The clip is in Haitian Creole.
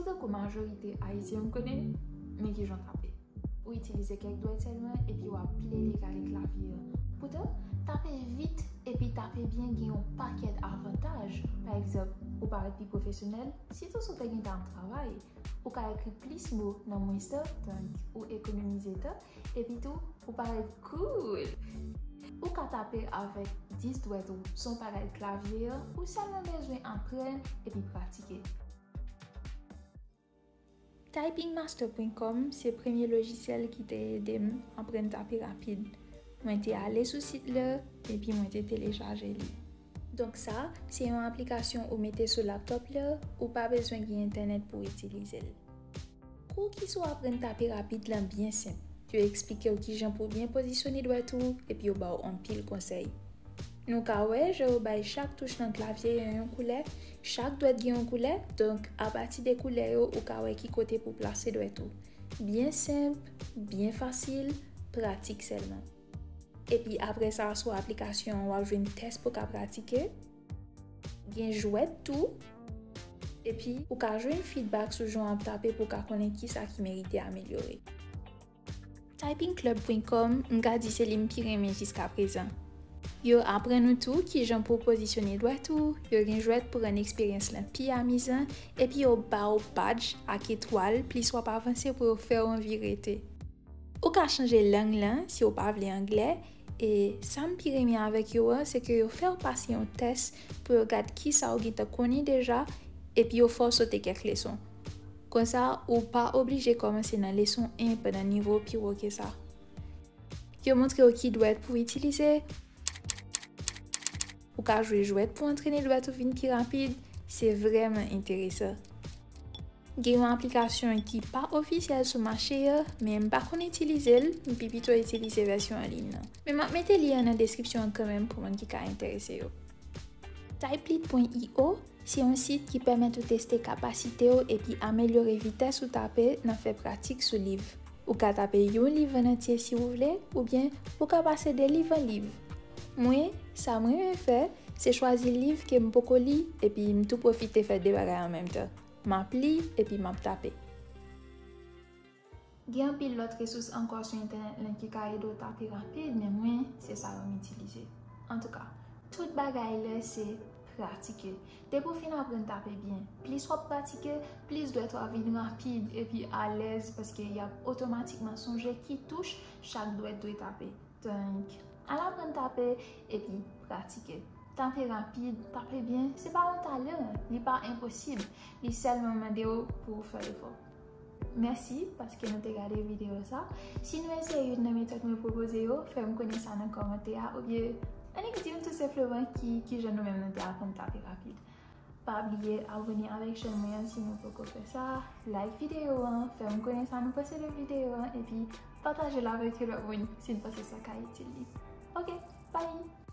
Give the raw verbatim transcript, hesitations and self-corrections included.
Tankou majorite Ayisyen m konnen, men kijan w tape. Ou itilize kèk dwèt sèlman epi w ap plede gade klavye a. Poutan, tape vit epi tape byen gen yon pakèt avantaj. Pa egzanp, ou parèt pi pwofesyonèl, sitou si w te gen tan ap travay. Ou ka ekri plis mo nan mwens tan, tank ou ekonomize tan, epi tou, ou parèt cool. Ou ka tape avèk dis dwèt ou san w pa gad klavye a, ou sèlman bezwen aprann epi pratike. Typing master point com se premye lojisyèl ki te ede m aprann tape rapid. Mwen te ale sou sit la, epi mwen te telechaje li. Donk sa, se yon aplikasyon ou mete sou laptòp la, ou pa bezwen gen entènèt pou w itilize l. Kou ki sou aprann tape rapid lan byen senp. Yo eksplike w kijan pou w byen pozisyone dwèt ou, epi yo ba w anpil konsèy. Nou ka wè jan yo bay chak touch nan klavye yo yon koulè, chak dwèt gen yon koulè, donk apati de koulè yo ou ka wè ki kote pou plase dwèt ou. Byen senp, byen fasil, pratik sèlman. Epi apre sa, sou aplikasyon an, w ap jwenn tès pou w ka pratike. Gen jwèt tou. Epi, ou ka jwenn feedback sou jan w ap tape pou w ka konnen kisa ki merite amelyore. Typing club point com, m ka di se li m pi renmen jiskaprezan. Yo aprann ou tou kijan pou w pozisyone dwèt ou, yo gen jwèt pou rann eksperyans lan pi amizan, epi yo ba w badge ak etwal plis w ap avanse pou yo fè w anvi rete. Ou ka chanje lang lan si w pa vle anglè, e sa m pi renmen avèk yo an, se ke yo fè w pase yon tès pou yo gad kisa w gentan konnen deja, epi yo fè w sote kèk leson. Konsa, ou pa oblije kòmanse nan leson en pandan nivo w pi wo ke sa. Yo montre w ki dwèt pou w itilize. Ou ka jwe jwèt pou antrene dwèt ou vin pi rapid. Se vrèman enteresan. Gen yon aplikasyon ki pa ofisyèl sou mache a, men m pa konn itilize l, m pi pito itilize vèsyon an liy nan. Men m ap mete lyen an nan deskripsyon an kanmenm pou moun ki ka enterese yo. Typelit point io se yon sit ki pèmèt ou teste kapasite w epi amelyore vitès ou tape nan fè pratik sou liv. Ou ka tape yon liv an antye si w vle, oubyen ou ka pase de liv an liv. Mwen, sa m renmen fè, se chwazi liv ke m poko li, epi m tou pwofite fè de bagay an menm tan. M ap li, epi m ap tape. Gen anpil lòt resous ankò sou entènèt lan ki ka ede w tape rapid, men mwen, se sa yo m itilize. Antouka, tout bagay la se pratike. Depi w fin aprann tape byen, plis w ap pratike, plis dwèt ou ap vin rapid epi alèz, paske y ap otomatikman sonje ki touch chak dwèt dwe tape. Donk, al aprann tape epi pratike. Tape rapid, tape byen, se pa yon talan, li pa enposib. Li sèlman mande w pou w fè efò. Mèsi paske nou te gade videyo sa. Si nou eseye youn nan metòd mwen pwopoze yo, fè m konnen sa nan kòmantè a, oubyen annik di m tou senpleman ki, kijan nou menm nou te aprann tape rapid. Pa bliye abòne avèk chèn mwen an si nou poko fè sa, like videyo an, fè m konnen sa nou panse de videyo an, epi pataje l avèk yon lòt moun si n panse sa ka itil li. Ok, bye!